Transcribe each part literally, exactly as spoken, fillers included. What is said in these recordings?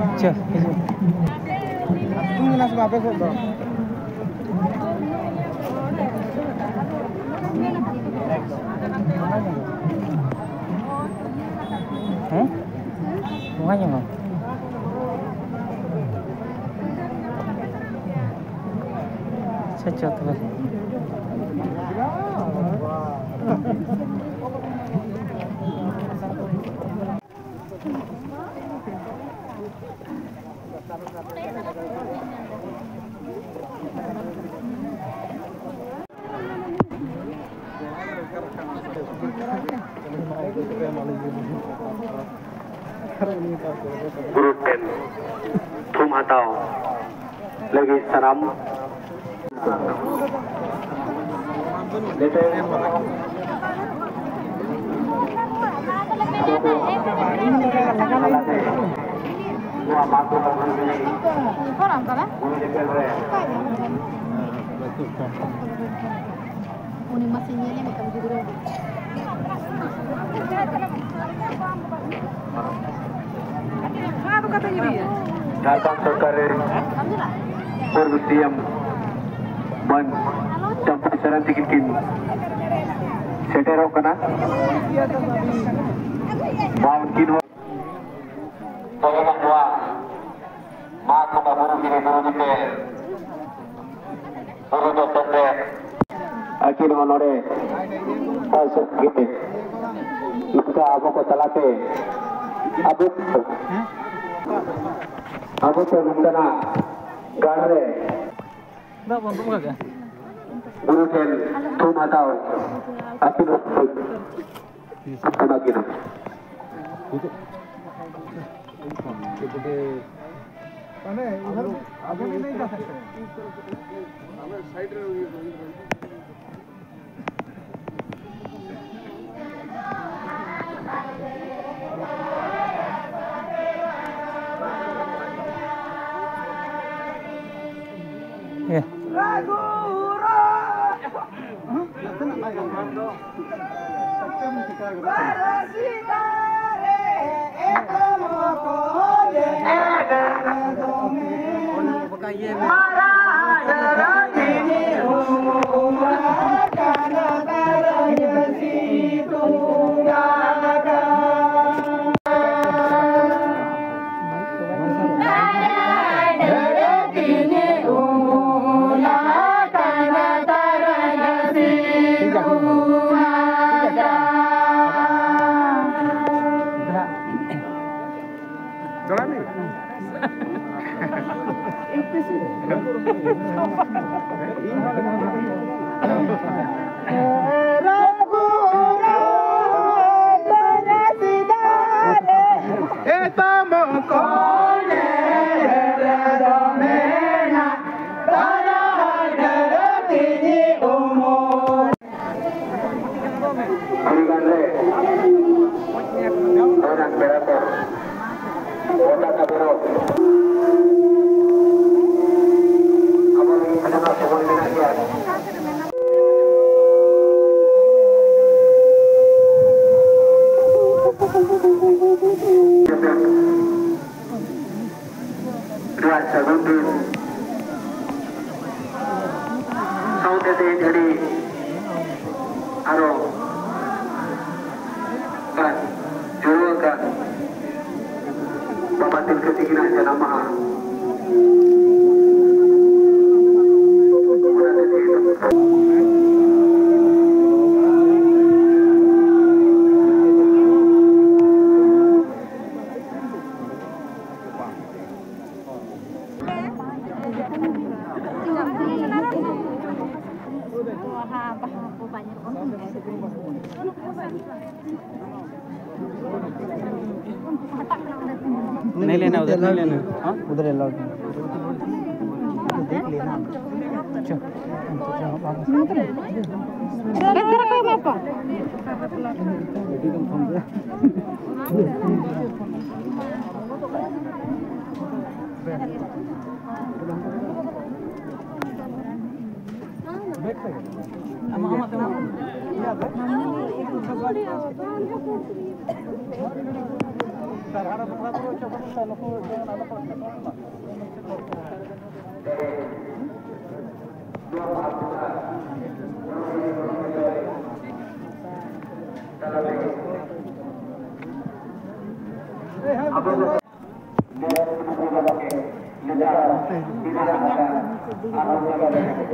ᱟᱪᱪᱷᱟ, ᱦᱤᱡᱩᱜ᱾ ᱟᱹᱛᱩ ᱢᱮᱱᱟᱜ ᱥᱮ ᱵᱟᱝ ᱟᱯᱮ ᱥᱮᱫ ᱫᱚ? ᱦᱮᱸ? ᱵᱚᱸᱜᱟ ᱧᱮᱞᱚᱜ᱾ ᱟᱪᱪᱷᱟ, ᱪᱚ ᱛᱚᱵᱮ᱾ ᱜᱩᱨᱩ ᱴᱷᱮᱱ ᱛᱷᱩᱢ ᱦᱟᱛᱟᱣ ᱞᱟᱹᱜᱤᱫ ᱥᱟᱱᱟᱢ ᱱᱚᱣᱟ ᱢᱟᱜᱽ ᱵᱚᱸᱜᱟ ᱵᱩᱨᱩ ᱨᱮ ᱜᱩᱨᱩ ᱧᱮᱯᱮᱞ ᱨᱮ ᱩᱱᱤ ᱢᱟᱥᱮ ᱧᱮᱞᱮ ᱢᱮ ᱛᱟᱢ ᱜᱤᱫᱽᱨᱟᱹ᱾ ᱡᱷᱟᱲᱠᱷᱚᱸᱰ ᱥᱚᱨᱠᱟᱨ ᱨᱮᱱ ᱯᱩᱨᱵᱚ ᱥᱤ ᱮᱢ ᱢᱟᱹᱱ ᱪᱟᱢᱯᱟᱭ ᱥᱚᱨᱮᱱ ᱛᱤᱠᱤᱱ ᱠᱤᱱ ᱥᱮᱴᱮᱨᱚᱜ ᱠᱟᱱᱟ᱾ ᱢᱟ ᱩᱱᱠᱤᱱ ᱦᱚᱸ ᱛᱚᱵᱮ ᱱᱚᱣᱟ ᱢᱟᱜᱽ ᱵᱚᱸᱜᱟ ᱵᱩᱨᱩ ᱜᱤᱨᱟᱹ ᱵᱩᱨᱩ ᱧᱮᱯᱮᱞ ᱵᱩᱨᱩ ᱫᱚ ᱥᱮᱴᱮᱨ᱾ ᱟᱹᱠᱤᱱ ᱦᱚᱸ ᱱᱚᱰᱮ ᱯᱟᱥᱮ ᱜᱮ ᱱᱚᱝᱠᱟ ᱟᱵᱚ ᱠᱚ ᱛᱟᱞᱟᱛᱮ ᱟᱵᱚ, ᱟᱵᱚ ᱛᱮ ᱱᱚᱝᱠᱟᱱᱟᱜ ᱜᱟᱲ ᱨᱮ ᱜᱩᱨᱩ ᱴᱷᱮᱱ ᱛᱷᱩᱢ ᱦᱟᱛᱟᱣ ᱟᱹᱠᱤᱱ ᱦᱚᱸ ᱟᱹᱠᱤᱱ ᱦᱚᱸ᱾ माने उधर आगे भी नहीं जा सकते। हमें साइड में ᱟᱹᱰᱤᱜᱟᱱ ᱨᱮ ᱦᱚᱲᱟᱜ ᱯᱮᱲᱟ ᱠᱚ ᱜᱚᱴᱟ ᱠᱟᱛᱮ ᱨᱮᱦᱚᱸ ᱟᱵᱚ ᱞᱟᱹᱜᱤᱫ ᱥᱮᱱᱚᱜ ᱥᱚᱢᱚᱭ ᱢᱮᱱᱟᱜ ᱜᱮᱭᱟ᱾ ᱨᱮᱭᱟᱜ ᱥᱟᱹᱜᱩᱱ ᱫᱤᱱ ᱥᱟᱶᱛᱮ ᱛᱮᱦᱮᱧ ᱟᱹᱰᱤ ᱟᱨᱚ ᱵᱟᱝ ᱡᱩᱲᱟᱹᱣ ᱟᱠᱟᱱ ᱵᱟᱵᱟ ᱛᱤᱞᱠᱟᱹ ᱛᱤᱠᱤᱱᱟᱜ ᱡᱟᱱᱟᱢ ᱢᱟᱦᱟ᱾ ᱚᱱᱟᱛᱮ ᱛᱮᱦᱮᱧ ᱫᱚ नहीं लेना, उधर नहीं लेना। हाँ? उधर अलाउड नहीं।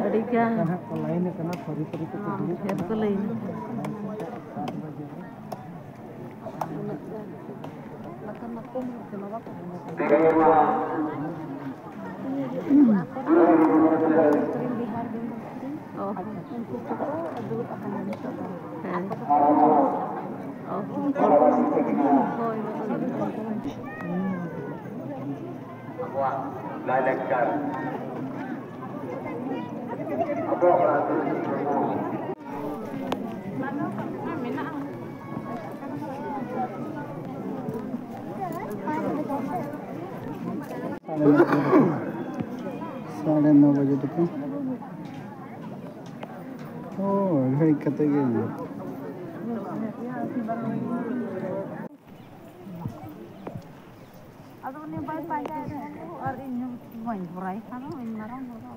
ᱟᱹᱰᱤ ᱜᱟᱱ ᱰᱷᱮᱨ ᱠᱚ ᱞᱟᱹᱭ ᱮᱫᱟ᱾ ᱚ᱾ ᱩᱱᱠᱩ ᱠᱚᱠᱚ ᱫᱩᱲᱩᱵ ᱟᱠᱟᱱᱟ ᱱᱤᱛᱚᱜ ᱫᱚ᱾ ᱦᱮᱸ᱾ ᱚ᱾ ᱦᱳᱭ, ᱦᱳᱭ᱾ ᱟᱵᱚᱣᱟᱜ ᱞᱟᱭᱼᱞᱟᱠᱪᱟᱨ, ᱟᱵᱚᱣᱟᱜ ᱚᱱᱟ ᱢᱮᱱᱟᱜᱼᱟ᱾ ᱥᱟᱲᱮ ᱱᱚ ᱵᱟᱡᱮ ᱛᱮᱠᱚ᱾ ᱦᱳᱭ, ᱦᱮᱡ ᱠᱟᱛᱮ ᱜᱮ᱾ ᱟᱫᱚ ᱩᱱᱤ ᱵᱟᱭ ᱯᱟᱸᱡᱟᱭ ᱨᱮ, ᱟᱨ ᱤᱧ ᱦᱚᱸ ᱵᱟᱹᱧ ᱵᱷᱚᱨᱟᱭ ᱠᱷᱟᱱ ᱦᱚᱸ ᱤᱧ ᱢᱟᱨᱟᱝ ᱦᱚᱲ ᱫᱚ᱾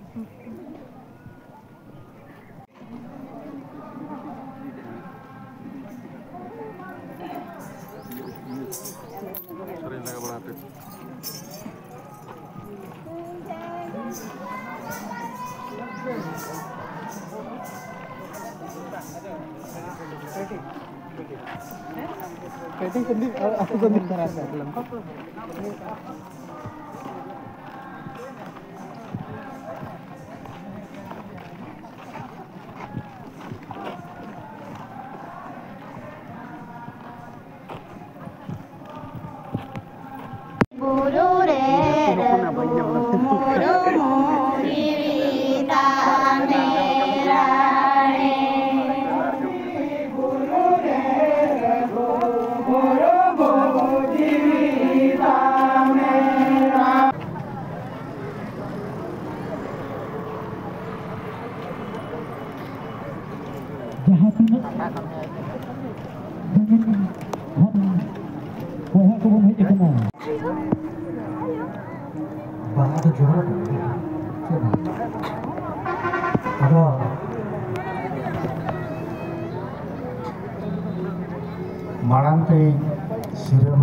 ᱵᱩᱨᱩ ᱨᱮ ᱨᱟᱹᱜᱷᱩ ᱢᱩᱨᱢᱩ ᱡᱤᱣᱤ ᱛᱟᱢᱮ ᱨᱟᱲᱮ᱾ ᱵᱩᱨᱩ ᱨᱮ ᱨᱟᱹᱜᱷᱩ ᱢᱩᱨᱢᱩ ᱡᱤᱣᱤ ᱛᱟᱢᱮ ᱨᱟᱲᱮ᱾ ᱡᱟᱦᱟᱸ ᱛᱤᱱᱟᱹᱜ ᱥᱟᱺᱜᱤᱧ ᱠᱷᱚᱱ ᱵᱚᱭᱦᱟ ᱠᱚᱵᱚᱱ ᱦᱮᱡ ᱟᱠᱟᱱᱟ᱾ ᱵᱟᱦᱟ ᱫᱚ ᱡᱚᱦᱟᱨ ᱜᱮ᱾ ᱪᱮᱫ ᱵᱟᱝ? ᱟᱫᱚ ᱢᱟᱲᱟᱝ ᱛᱮ ᱥᱤᱨᱟᱹ